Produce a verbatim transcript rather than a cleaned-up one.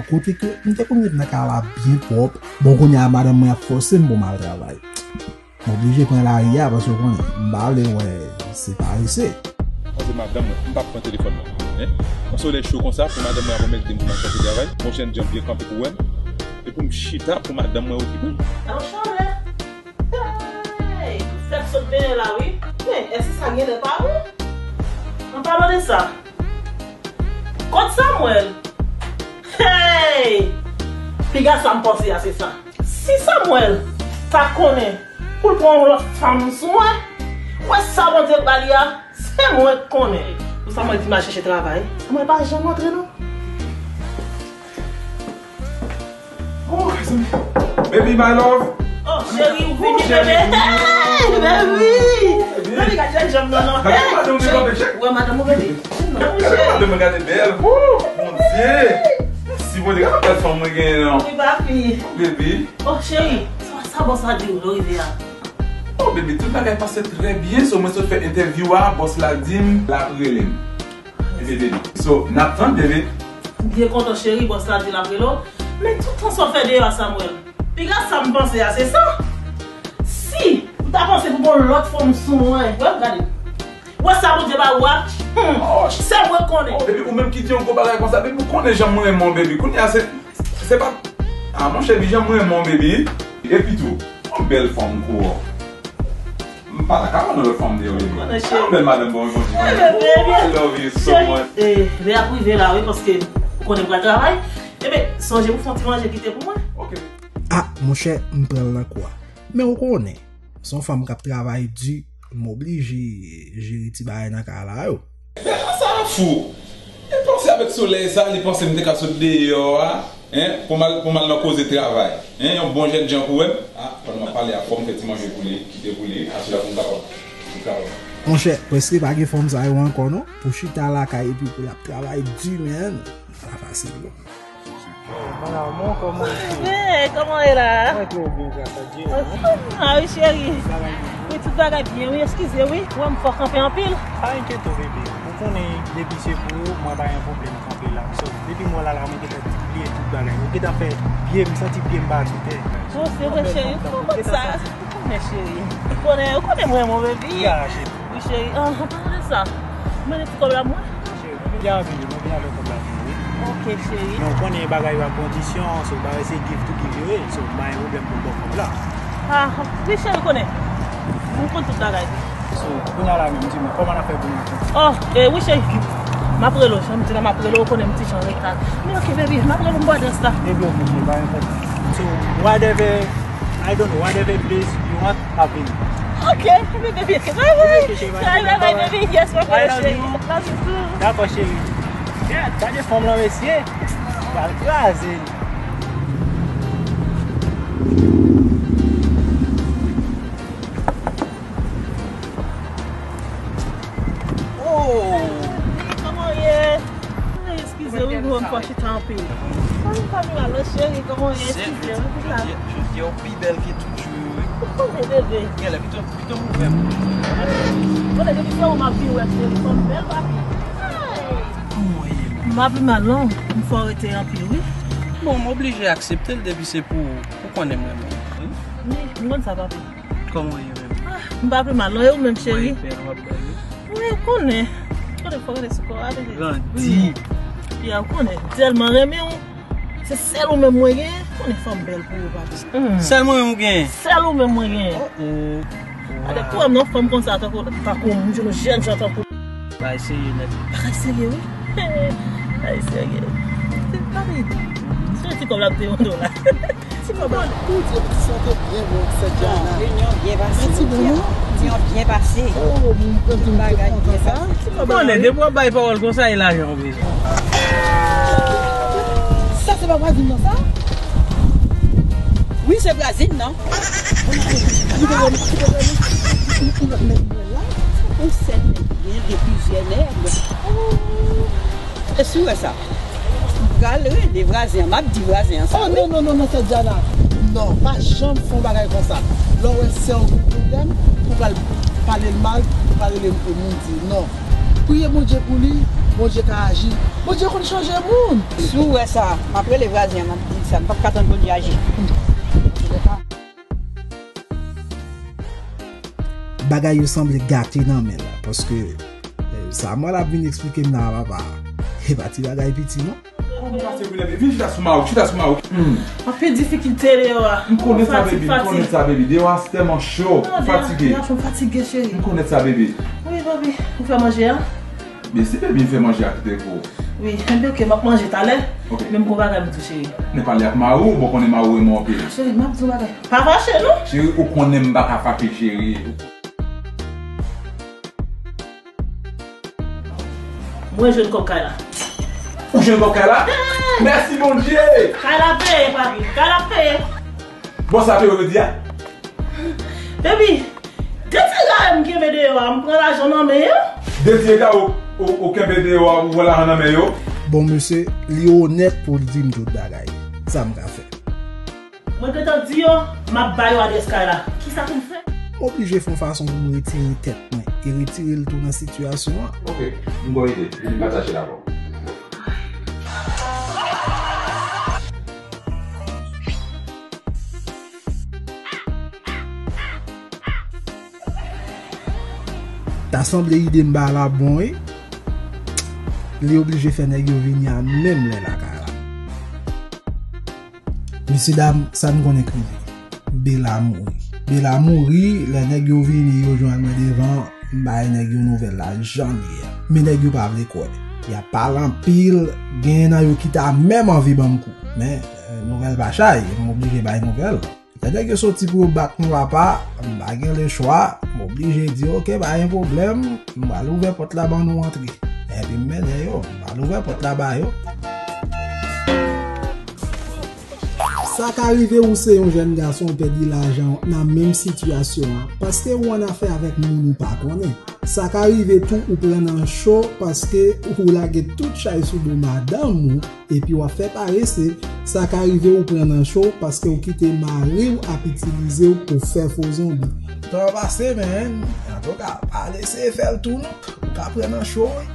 Kote ke m te konn ret nan kay la byen pwòp, bon, kounye a madanm mwen ap fòse m pou m al travay. M oblije pran lari a, paske w konnen, m pa vle wè se parese. Paske madanm mwen, m p ap pran telefòn nan. Hein? Paske lè cho konsa, pou madanm mwen ap mèt di m pou m al chèche travay, yon jènjan byen kanpe pou wè m, e pou m chita pou madanm mwen okipe m. Alo, Chole! Hey! Fèk sot benyen la, wi. Men, èske sa genlè pa bon? An palan de sa, kot Samuel? Hey! Piga sa m panse a, se sa. Si Samuel ta konnen pou l pran yon lòt fanm sou mwen, wè sa Bondye ba li a, se mwen k konnen. Pou Samuel di m al chèche travay, Samuel pa janm antre non. Oh, mezanmi. Baby, my love. Oh, cheri, ou vini, bebe. Hey, baby. Baby, gade jèn janm nan, non. Gade madanm ou, bebe. Wè madanm ou, bebe. Gade madanm ou, gade bèl. Oh, Bondye. Si Bondye, gade bèl fanm mwen genyen, non. Wi, papi. Baby. Oh, cheri, sa, sa bòs la di w lè w rive a? Oh, baby, tout bagay pase trè byen. So, mwen sot fè entèvyou a, bòs la di m l ap rele m. Ebyen, baby. So, n ap tann, baby. M byen kontan, cheri, bòs la di l ap rele w. Men tout tan sa w fè deyò a, Samuel. Piga sa m panse a, se sa. Si ou ta panse pou gon lòt fanm sou mwen, wè, gade. Wè sa Bondye ba ou a? Hmm. Se mwen k konnen. Oh, baby, ou menm ki di yon gwo bagay konsa, baby, ou konnen jan mwen renmen w, baby. Kounye a, se, se pa, ah, monchè, baby, jan mwen renmen w, baby. Epi tou, yon bèl fanm kou w. M pa ta ka wè nan lòt fanm deyò, baby. Konnen, cheri. Yon bèl madanm, bon, bon, bon. Baby, I love you so much. Eh, lè ap rive la, wi, paske ou konnen m pral travay. Ebyen, sonje pou fè yon ti manje kite pou mwen. Ok. Ah, monchè, m pran l nan kou a. Men ou konnen, se yon fanm k ap travay di, m oblije jere ti bagay nan kay la yo. Bèl sa fou! Li panse avèk solèy sa, li panse m te ka sot deyò a, hein, pou m al, pou m al nan koze travay. Hein, yon bon jènjan pou wè m. Ah, pandan m ap pale a, fò m fè ti manje pou li, kite pou li, aswè la pou m kapab, pou m kapab. Monchè, prèske pa gen fanm sa yo ankò non, pou chita lakay epi pou l ap travay di, man. Pa fasil non. Mon amour, comment es-tu? Hey, comment est là? Moi, très bien, grâce à Dieu. Ah oui, chéri. Bagay byen. Wi, tout bagay byen, wi, eskize, wi. Wè m fò kanpe anpil. Pa enkyete w, bebe. Ou konnen, depi se pou ou, mwen pa gen pwoblèm kanpe la. So, depi mwen la, la, mwen gentan bliye tout bagay. Ou gentan fè pye m, santi pye m pa sou tè. Oh, se vre, cheri. Ou konn sa. Ou konnen, cheri. Ou konnen, ou konnen mwen, mon baby. Ya, cheri. Wi, cheri. Ah, an palan de sa, mande ti kòb la mwen. Cheri, mwen vin avè w, mwen vin avè kòb la pou ou, wi. Ok, cheri. Men ou konnen bagay yo ak kondisyon, so, bagay se give to give yo ye, so, m pa gen pwoblèm pou m ba w kòb la. Ah, wi, cheri, ou konnen. Mwen konn tout bagay. So, kounye a la menm, di mwen, kòman n ap fè pou nou? Oh, eh, wi, cheri. M ap rele w, jan m di la, m ap rele w, ou konnen m ti jan reta. Men ok, baby, m ap rele w, m ba w adrès la. Ebyen, ok, cheri, pa gen pwoblèm. So, whatever, I don't know, whatever place you want, m ap vini. Ok, baby, ok, bye bye. Ok, cheri, bye bye, bye bye, baby. Yes, m ap rele w, cheri. Love you too. Dakò, cheri. Yeah, gade fanm lan, mesye. Pral kraze li. Oh! Kòman w ye? Eskize wi, bro, m fò chita anpil. Mwen pa vin la non, cheri, kòman w ye? Eskize wi, pou sa. Jodi a, jodi a w pi bèl ke tout jou yo, wi. Ou konnen, bebe. Genlè pito, pito m ouvè m. Konnen depi se ou m ap vin wè, cheri, fanm bèl, papi. Kòman w ye, menm? M pa pi mal non, m fò rete anpil, wi. Bon, m oblije aksepte l depi se pou ou. Ou konnen m renmen w. Wi, m konn sa, papi. Kòman w ye menm? Ah, m pa pi mal non, e ou menm, cheri? Mwen bèl, w ap bèl, wi. Wi, ou konnen. Konnen fò rete sou kò a, bebe. Grandi. Wi. Pia, ou konnen, m tèlman renmen w. Se sèl ou menm mwen gen. Konnen fanm bèl pou ou, papi. Sèl mwen menm ou gen? Sèl ou menm mwen gen. Oh, oh. Gade, pou wè m non, fanm konsa, tankou, tankou m, jèn jan tankou. Bagay serye nèt. Bagay serye, wi. Bagay serye. Se pa vre. Se yon ti kòb l ap demande w la. Ti kòb la. Pou di, ti sante byen bon, sè Diana. Ti byen pase. Oh, mwen kontan sa. Ti kòb la. Konnen, depi w ap bay pawòl konsa, e lajan w bezwen. Sa se pa vwazin nan sa? Wi, se vwazin nan. Kite wè m, kite wè m. Yon sèl nèg byen, gen plizyè nèg. Èske w wè sa? M pral rele vwazen an, m ap di vwazen an sa. Oh, wi. Non, non, non, non, sè Diana. Non, pa janm fè yon bagay konsa. Lè w wè sè w gen pwoblèm, pou pral pale l mal, pou pral rele moun di. Non. Priye Bondye pou li. Bondye ka aji. Bondye konn chanje moun. Si w wè sa, m ap rele vwazen an, m ap di l sa. M p ap ka tann Bondye aji. Bagay yo sanble gate nan men l, paske, eh, sa mwen l ap vin eksplike m la, papa, e pa ti bagay piti non. Kòman pase vin ap vin chita sou mari w, chita sou mari w. Hmm. Anpil difikilte deyò a. M konnen sa, baby, m konnen sa, baby. Deyò a se tèlman cho. M fatige. M fatige, cheri. M konnen sa, baby. Wi, baby. Ou fè manje a? Byen si baby fè manje a kite pou ou. Wi, enben ok, m ap manje talè. Ok. Men m gon bagay pou di w, cheri. Men pale ak mari w, bon konnen mari w renmen w anpil. Cheri, m ap di w bagay. Pa fache, non? Cheri, ou konnen m pa ka fache, cheri. Mwen jwenn kòb kay la. Ou jwenn kòb kay la? Mèsi Bondye! Kay la peye, papi. Kay la peye. Bon, sa te yo di a? Baby, de ti kare m kenbe deyò a, m pran lajan nan men yo. De ti kare ou, ou, ou kenbe deyò a, ou pran lajan nan men yo? Bon, mesye, li onèt pou l di m tout bagay. Sa m ka fè? Mwen gentan di yo, m ap ba yo adrès kay la. Kisa pou m fè? M oblije fè yon fason pou m retire tèt mwen e retire l tou nan sitiyasyon an. Ok, m gon ide. Vini m pataje l avè w. Ta sanble ide m ba la bon, wi. Li oblije fè nèg yo vini a menm lè lakay la. Mesyedam, sa n konnen k rive. Bela mouri. Bela mouri, lè nèg yo vini, yo jwenn mwen devan, m bay nèg yo nouvèl la jan l ye a. Men nèg yo pa vle kwè. Y ap pale anpil, genyen nan yo ki ta menm anvi ban m kou. Men, eh, nouvèl pa chay, m oblije bay nouvèl. Lè nèg yo soti pou yo bat nou papa, m pa gen lechwa, m oblije di, "Ok, pa gen pwoblèm, m pral ouvè pòt la ban nou antre." Epi m mennen yo, m pral ouvè pòt la ba yo. Sa ka rive ou se yon jèn gason ou pèdi lajan w nan menm sitiyasyon an, paske ou annafè avèk moun ou pa konnen. Sa ka rive tou ou pran nan cho paske ou lage tout chay sou do madanm ou epi w ap fè parese. Sa ka rive ou pran nan cho paske ou kite mari w ap itilize w pou fè fo zonbi. Tan pase, men, antouka, pa lese fè l tou non. Ou ka pran nan cho, wi.